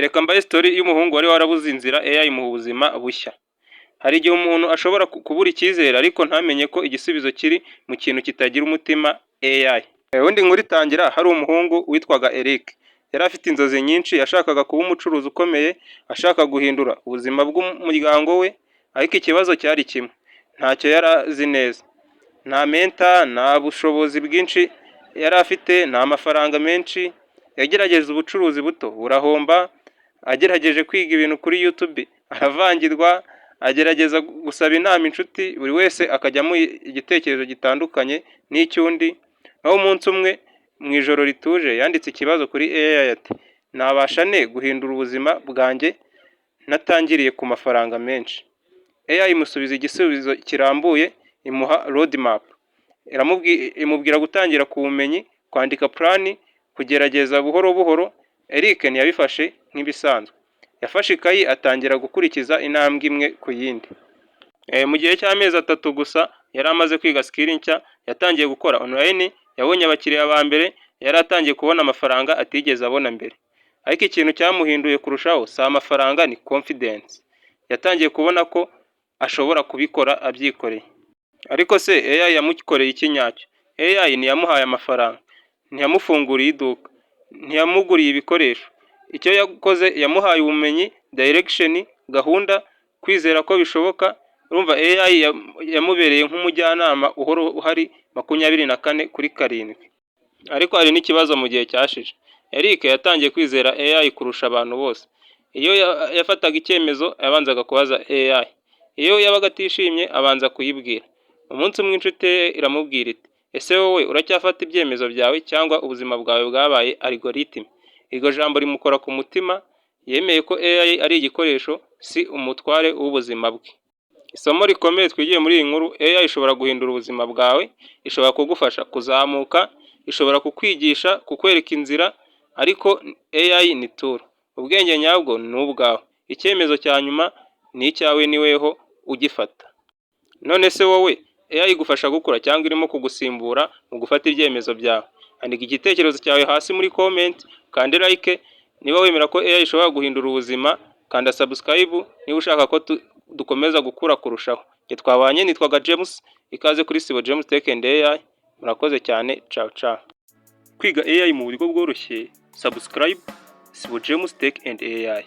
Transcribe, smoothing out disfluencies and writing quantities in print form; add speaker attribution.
Speaker 1: Reka mbahe story y'umuhungu wari warabuze inzira, AI imuha ubuzima bushya. Hari igihe umuntu ashobora kubura icyizere ariko ntamenye ko igisubizo kiri mu kintu kitagira umutima, AI. Ubundi inkuru itangira hari umuhungu witwaga Eric. Yari afite inzozi nyinshi, yashakaga kuba umucuruzi ukomeye, ashaka guhindura ubuzima bw'umuryango we, ariko ikibazo cyari kimwe: ntacyo yari azi neza. Nta mentor, nta bushobozi bwinshi yari afite, nta mafaranga menshi. Yagerageje ubucuruzi buto burahomba, agerageje kwiga ibintu kuri YouTube aravangirwa, agerageza gusaba inama inshuti, buri wese akajya amuha igitekerezo gitandukanye n'icy'undi. Naho umunsi umwe mu ijoro rituje yanditse ikibazo kuri AI ati: "Nabasha nte guhindura ubuzima bwanjye ntatangiriye ku mafaranga menshi?" AI imusubiza igisubizo kirambuye, imuha roadmap. Imubwira gutangira ku bumenyi, kwandika plan, kugerageza buhoro buhoro. Eric ntiyabifashe nk'ibisanzwe. Yafashe ikayi atangira gukurikiza intambwe imwe ku yindi. Mu gihe cy'amezi 3 gusa yari amaze kwiga skill nshya, yatangiye gukora online, yabonye abakiriya ba mbere, yari atangiye kubona amafaranga atigeze abona mbere. Ariko ikintu cyamuhinduye kurushaho si amafaranga, ni confidence. Yatangiye kubona ko ashobora kubikora abyikoreye. Ariko se AI yamukoreye iki nyacyo? AI ntiyamuhaye amafaranga, ntiyamufunguriye iduka, ntiyamuguriye ibikoresho. Icyo yakoze, yamuhaye ubumenyi, direction, gahunda, kwizera ko bishoboka. Urumva AI yamubereye nk'umujyanama uhora uhari 24/7. Ariko hari n'ikibazo. Mu gihe cyashize, Eric yatangiye kwizera AI kurusha abantu bose. Iyo yafataga icyemezo yabanzaga kubaza AI. Iyo yabaga atishimye abanza kuyibwira. Umunsi umwe inshuti ye iramubwira iti: "Ese wowe uracyafata ibyemezo byawe cyangwa ubuzima bwawe bwabaye algorithm?" Iryo jambo rimukora ku mutima. Yemeye ko AI ari igikoresho, si umutware w'ubuzima bwe. Isomo rikomeye twigiye muri iyi nkuru: AI ishobora guhindura ubuzima bwawe, ishobora kugufasha kuzamuka, ishobora kukwigisha, kukwereka inzira, ariko AI ni tool. Ubwenge nyabwo ni ubwawe. Icyemezo cya nyuma ni icyawe, ni weho ugifata. None se wowe, AI igufasha gukura cyangwa irimo kugusimbura mu gufata ibyemezo byawe? Andika igitekerezo cyawe hasi muri comment, ukande like niba wemera ko AI ishobora guhindura ubuzima, kanda subscribe niba ushaka ko dukomeza gukura kurushaho. Njye twabanye nitwaga James, ikaze kuri Sibo James Tech and AI. Murakoze cyane, ciao ciao. Kwiga AI mu buryo bworoshye, subscribe Sibo James Tech and AI.